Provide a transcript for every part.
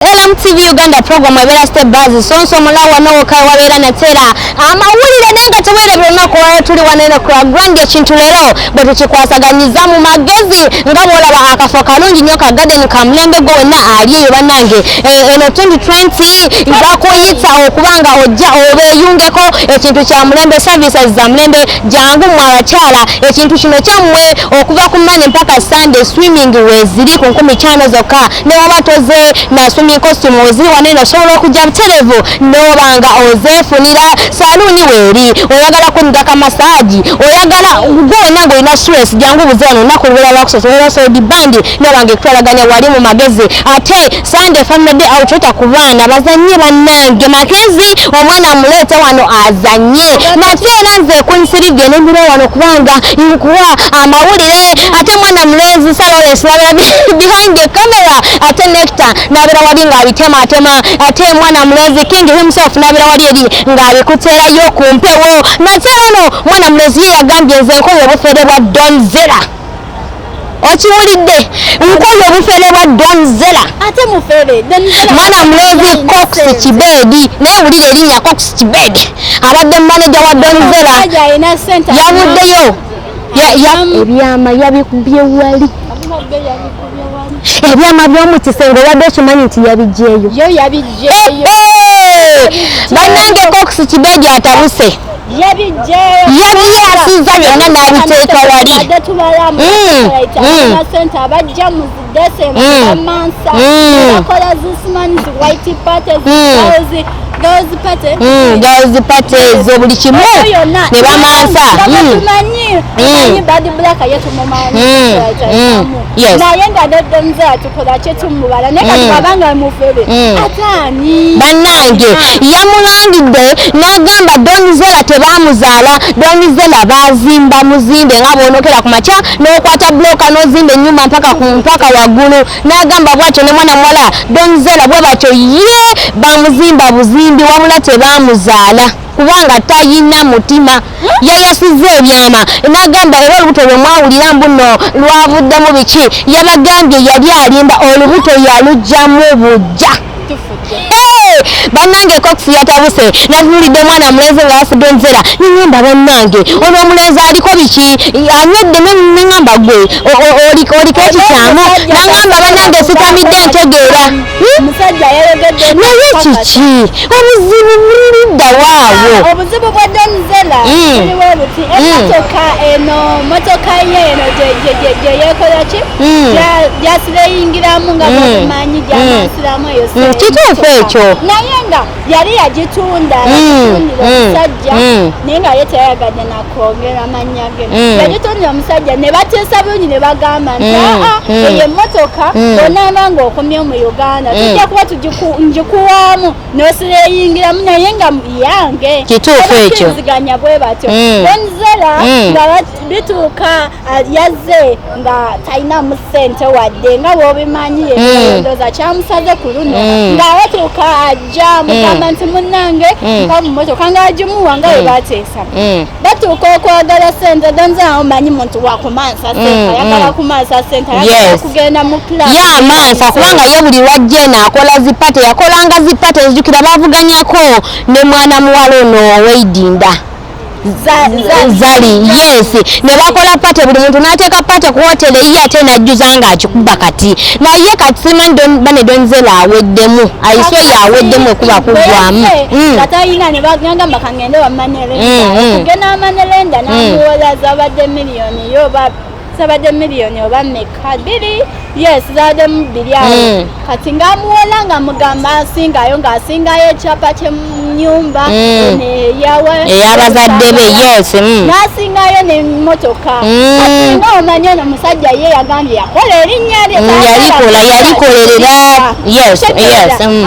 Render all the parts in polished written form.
LM TV Uganda program ebeera Step Buzz sonso mulawa nowoka wabeera natera amawulire naye nga teweerabira olunaku olwaleero tuli wano eno ku Grand. Ekintu leero bwe tukikwasaganyiza mu magezi nga bw'olaba akafo kalungi nnyo ka garden ka mulembe gwe wenna ali eyo bannange. Eno 2020 bakuyita okuba nga ojja obeeyungeko ekintu kya mulembe, services za mulembe. Jangu mmwe abakyala, ekintu kino kyammwe okuva ku Monday mpaka Sunday. Swimming weeziri ku 5,000 zokka, ne waba toze na swimming costume weziri wano eno, osobola okujja butereevu n'oba nga ozeefunira. Saluuni weeri, oyagala kunyiga ka massage, oyagala gwe wonna ng'olina stress, jangu buze wano. Olunaku lubeera lwakusosolera solid band n'oba nga ekutwalaganya wali mu magezi. Ate Sunday family day out, tota ku baana bazanye. Bannange, Makezi omwana amuleete wano azanye. Nate era nze kunsiribye nembira wano kubanga nkuwa amawulire. Ate mwana mulenzi Salores nabeera behind the camera, ate Nectar nabeera wali ng'abitematema, ate mwana mulenzi King himself nabeera wali eri ng'abikuteerayo ku mpewo. Nate ono mwana mulenzi ye yagambye, "Nze nkoye obufere bwa Donzera." Okiwulidde? Nkoye obufere bwa Donzera. Ate mufere? Mwana mulenzi Cox Kibedi, naye wulira erinnya Cox Kibedi, abadde manager wa Donzera, yavuddeyo. Ebyama yabikubye wali, ebyama by'omu kisenge. Obadde okimanyi nti yabigyeyo? Yo yabigyeyo. Bannange, Cox Kibedi atabuse. Yabigyeyo. Yabiyasiza byonna n'abiteeka wali. Badde tubalamu sente abajja mu December, bamansa, bakola zisimanyi zi white party, girls party. Girls party ezo, buli kimu ne bamansa. Tumanyi manyi Bad Black ye tumumanyi, naye nga ne Donzera tukola kye tumubala, naye kati bwabanga mufere, ate ani? Bannange, yamulangidde n'agamba Donzera tebamuzaala, Donzera bazimba muzimbe, nga bwonokera ku makya n'okwata buloka n'ozimba ennyumba mpaka ku mpaka waggulu. N'agamba bwatyo ne mwana muwala Donzera bwe batyo, ye bamuzimba buzimbi wabula tebamuzaala kubanga tayina mutima. Yayasiza ebyama n'agamba era olubuto lwe mwawulira mbuno lwavuddemu biki, yabagambye yali alimba, olubuto yalugyamu bujja. Tufudde. Hey, bannange, Cox yatabuse. Natunuulidde mwana mulenzi nga yafudde Donzera, neŋŋamba bannange, ono omulenzi aliko biki, anywedde? Neŋŋamba gwe oliko ekikyamu? Naŋŋamba bannange, sitamidde ntegeera. Omusajja yayogedde. Naye kiki obuzibu bulidda waawo? Obuzibu bwa Donzera buliwo buti: emotoka eno, motoka ye eno gye yeekola ki, gyasireyingiramu nga bwebimanyi, gyamansiramu eyo Kituufu ekyo. Naye nga yali yagitunda, yagitundira omusajja, naye nga ye teyayagadde nakwongera mannya ge. Yagitundira omusajja ne bateesa bulungi ne bagamba nti, "Aa, eyo emmotoka onaaba ng'okomye mu Uganda, tujja kuba ngikuwaamu n'osireyingiramu, naye nga yange." Kituufu ekyo. Bakkiriziganya bwe batyo. Donzera nga bituuka, yazze nga talinamu ssente wadde, nga bw'obimanyi, ndowooza kyamusaze ku luno. Nga batuuka ajja mugamba nti, "Munnange, mpa mu motoka," ng'agimuwa nga bwe bateesa. Batuuka okwagala ssente, Donzera omanyi muntu wakumansa ssente, ayagala kumansa ssente, ayagala kugenda mu club. Ye amansa kubanga ye buli lwajja eno akola zi party, yakolanga zi party. Nzijukira bavuganyako ne mwana muwala ono oweidinda Zali, yes, ne bakola party, buli muntu n'ateeka party ku hoteri eyiye, ate n'ajjuza ng'akikuba. Kati naye kati simanyi bane Donzera aweddemu, ayiswe yaweddemu ekuba kuggwamu. Nga talina, ne bagamba kangende wa money lender. Okugenda wa money lender, n'amuwola zabadde miliyoni yo oba zabadde miliyoni oba meka bbiri, yes, zabadde mu bbiri awo. Kati ng'amuwola nga mugamba asingayo, ng'asingayo ekyapa ky'ennyumba eno eyawa Ey'abazadde be, yes. N'asingayo n'emmotoka. Kati nga omanyi ono omusajja ye yagambye yakola erinnya lye. Yalikola, yalikolerera. Yes.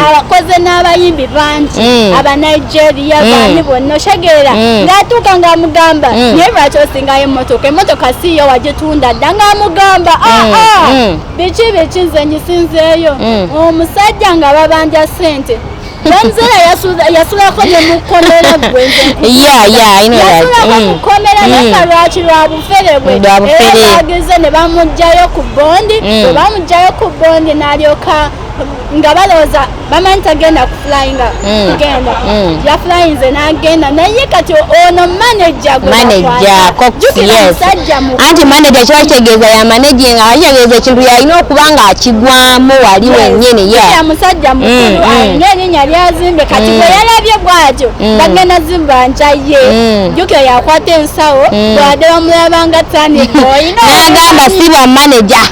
Abakoze n'abayimbi bangi, Abanigeria, bani bonna, oshegeera? Ng'atuuka ng'amugamba, "Naye lwaki osingayo emmotoka? Emmotoka si yo, wagitunda dda." Ng'amugamba, "Aa, biki biki, nze ngisinzeeyo." Omusajja nga babanja ssente. Donzera yasulako ne mukomera gwe nze Yeah, I know that. yasulako mukomera, naye nga lwaki? Lwa bufere bwe. Lwa bufere. Era bagize ne bamugjayo ku bondi. Bwe bamugjayo ku bondi n'alyoka Nga balowooza bamanyi tagenda kuflyinga kugenda. Yaflyinze n'agenda, naye kati ono manager gwe manager bakwata. Cox. Jjukira Yes. musajja mukulu. Anti manager kiba kitegeeza ya managing, kitegeeza ekintu yalina okuba nga akigwamu wali wennyini. Ya musajja mukulu, alina erinnya lyazimbye. Kati bwe yalabye bw'atyo bagenda zibanja ye, jjukira yakwata ensawo, bwadde bamulabanga taniboy. N'agamba si bwa manager.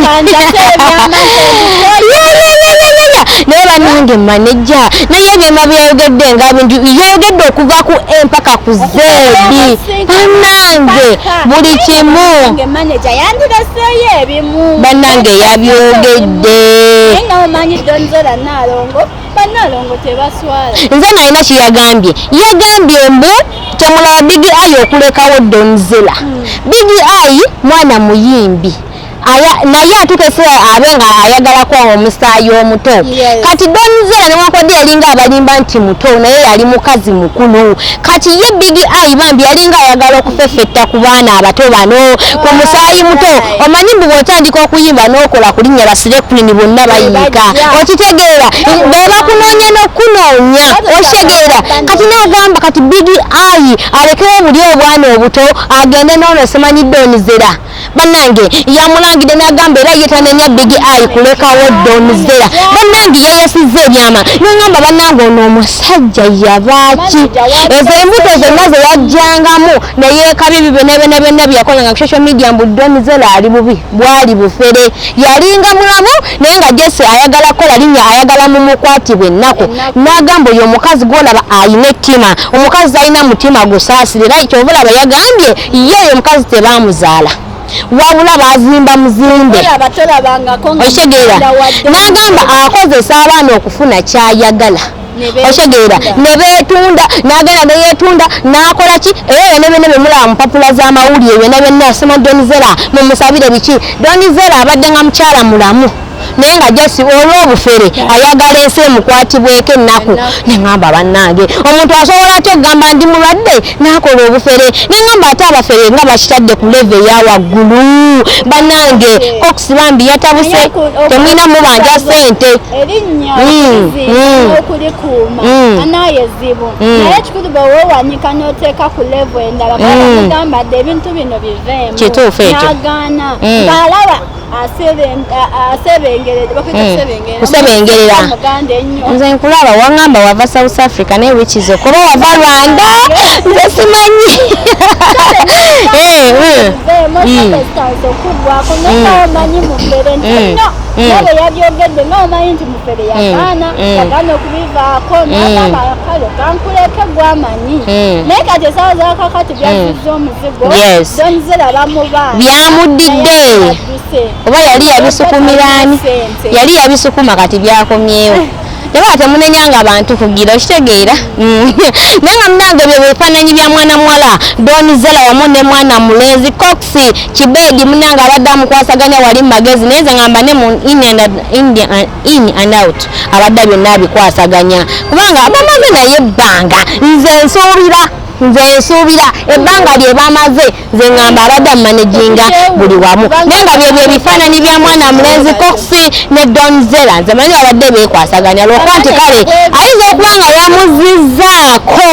Kanzi. Naye bannange, manager naye ebyema byayogedde nga bintu yayogedde okuva ku A mpaka ku Z, bannange, buli kimu. Manager yandireseeyo ebimu. Bannange, yabyogedde. Naye nga omanyi Don Zella, Naalongo, bannaalongo tebaswala. Nze nalina kyeyagambye, yagambye mbu temulaba Big Eye okulekawo Don Zella. Big Eye mwana muyimbi, naye atuuka ekiseera abe nga ayagalako omusaayi omuto. Kati Don Zella newankubadde yalinga abalimba nti muto, naye yali mukazi mukulu. Kati ye Big Eye bambi yalinga ayagala okufefetta ku baana abato bano, ku musaayi muto. Omanyi mbu bw'otandika okuyimba n'okola ku linnya, ba slay queen bonna bayiika. Bajja. Okitegeera, be bakunoonya n'okunoonya, okitegeera. Kati n'agamba kati Big Eye alekewo buli obwana obuto agende n'ono simanyi Don Zella. Bannange, yamulangidde n'agamba era ye tanenya Big Eye kulekawo Don Zella. Bannange, yeyasizza ebyama neŋŋamba bannange, ono omusajja yabaaki? Ezo embuto zonna ze yajjangamu neyeekabya ebyo byonna byonna byonna byeyakolanga ku social media mbu Don Zella ali bubi, bwali bufere. Yalinga mulamu naye nga Jesse ayagala kukola linnya, ayagala mumukwatibwa ennaku. N'agamba oyo omukazi gwolaba ayina ettima, omukazi alina mutima gusaasira. Era kyova olaba yagambye ye oyo omukazi tebamuzaala, wabula bazimba muzimbe. Olaba tolabangako nga Okitegeera? muganda wa Don N'agamba Zella. akozesa abaana okufuna kyayagala. Ne beetunda. Okitegeera, ne beetunda, n'agenda neyeetunda n'akola ki era byonna byonna byemulaba mu mpapula z'amawulire byonna byonna. Asoma Don Zella mumusabire biki. Don Zella abadde nga mukyala mulamu, naye nga jasi olw'obufere ayagala ensi emukwatibweko ennaku. Neŋŋamba bannange, omuntu asobola atya okugamba ndi mulwadde n'akola obufere? Neŋŋamba ate abafere nga bakitadde ku level eya waggulu. Bannange, Cox bambi yatabuse. Naye Temulina mubanja ssente. Erinnya okuliziika n'okulikuuma anaye zibu, naye ekikulu bwe weewanyika n'oteeka ku level endala, mugamba dde ebintu bino biveemu. Kituufu ekyo. N'agaana ng'alaba asebengeredde, bakuyita kusebengerera. Kusebengerera. Muganda ennyo. Nze nkulaba waŋŋamba wava South Africa, naye wikizo kuba wava Rwanda, nze simanyi. Biveemu circumstance okuggwako, naye nga omanyi mufere nti no, naye bwe yabyogedde nga omanyi nti mufere, yagaana, yagaana okubivaako, n'agamba kale kankuleke gwamanyi. Naye kati esaawa zakakati byazizza omuzigo. Don Zella bamubaana. Byamuddidde. Oba yali yabisukumirani, yali yabisukuma, kati byakomyewo. Teba temunenyanga bantu kugira, okitegeera. Naye nga munange, byo bifaananyi bya mwana muwala Don Zella wamu ne mwana mulenzi Cox Kibedi. Munange, abadde amukwasaganya wali mu magezi, naye nze ngamba ne mu in and out abadde byonna abikwasaganya, kubanga bamaze naye ebbanga. Nze nsuubira ebbanga lye bamaze, nze ngamba abadde amanaginga buli wamu. Naye nga byebyo ebifaananyi bya mwana mulenzi Cox ne Don Zella. Nze manyi babadde beekwasaganya, lwokuba nti kale ayinza okuba nga yamuzizzaako.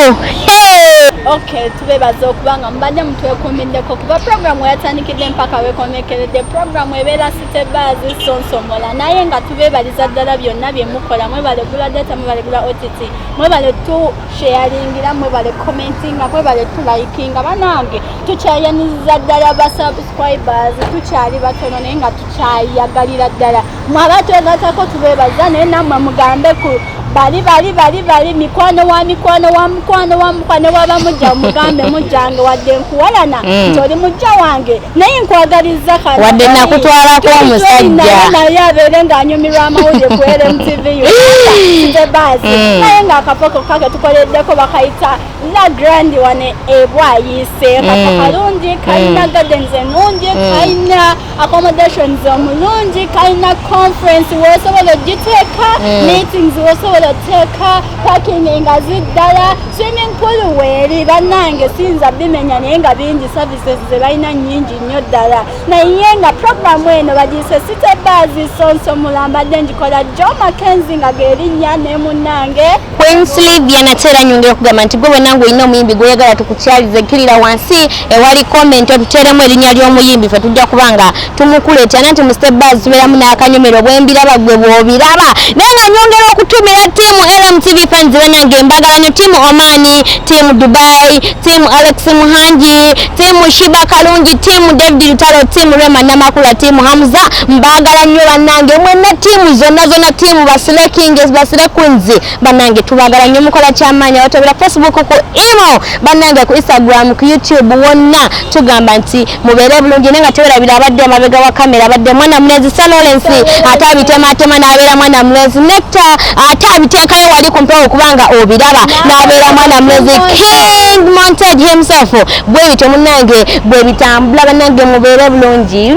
Hey! Okay, tubebaza okuba nga mubadde mutwekuumiddeko kuba programu yatandikidde mpaka wekomekeredde. Programu ebeera City Buzz Sonsomola, naye nga tubeebaliza ddala byonna bye mukola. Mwebale gula data, mwebale gula OTT, mwebale tu sharingira, mwebale commentinga, mwebale tulikinga. Banange, tukyayaniriza ddala ba subscribers, tukyali batono naye nga tukyayagalira ddala. Mwaba twegatako tubebaza, naye nammwe mugambe ku bali bali bali bali mikwano wa mikwano wa mukwano wa mukwano waba mujja, mugambe mujjange, wadde nkuwalana nti oli mujja wange, naye nkwagaliza kano. Wadde nakutwalako omusajja. Naye abeere ng'anyumirwa amawulire ku LMTV Uganda City Buzz. Naye ng'akafo kake tukoleddeko bakayita La Grande wane ebwayise, kafo kalungi, kalina gardens ennungi, kalina accommodations omulungi, kalina conference wosobola ogiteeka, meetings wosobola. w'osobola oteeka parking nga ziddala, swimming pool weeri. Bannange, siyinza bimenya, naye nga bingi, services ze balina nnyingi nnyo ddala. Naye nga programu eno bagiyise City Buzz Sonsomula, mbadde ngikola Jo Mackenzie nga gerinnya ne munnange Queen Sylvia. Nate nyongera okugamba nti gwe bwenna olina omuyimbi gweyagala tukukyalize, kkirira wansi ewali comment otuteeremu erinnya ly'omuyimbi, ffe tujja kuba nga tumukuleetera. Nti mu City Buzz tubeeramu n'akanyomero, bwembiraba gwe bw'obiraba. Naye nga nyongera okutumira tiimu LMTV fans, bannange mbagala nnyo, tiimu Omani, tiimu Dubai, tiimu Alex Muhangi, tiimu Shiba Kalungi, tiimu David Lutalo, tiimu Rema Namakula, tiimu Hamza, mbagala nnyo bannange mwenna, tiimu zonna zonna, tiimu Basile Kings, Basile Queens, bannange tubagala nnyo, mukola kyamaanyi. Abatobera Facebook, ku imo bannange, ku Instagram, ku YouTube, wonna tugamba nti mubeere bulungi. Naye nga tewerabira abadde amabega wa kamera, abadde mwana mulenzi Sir Lawrence, ate abitematema n'abeera mwana mulenzi Nectar, ate abiteekayo wali ku mpewo kubanga obiraba, n'abeera mwana mulenzi King Montage himself. Bwe bityo munnange bwe bitambula. Bannange, mubeere bulungi.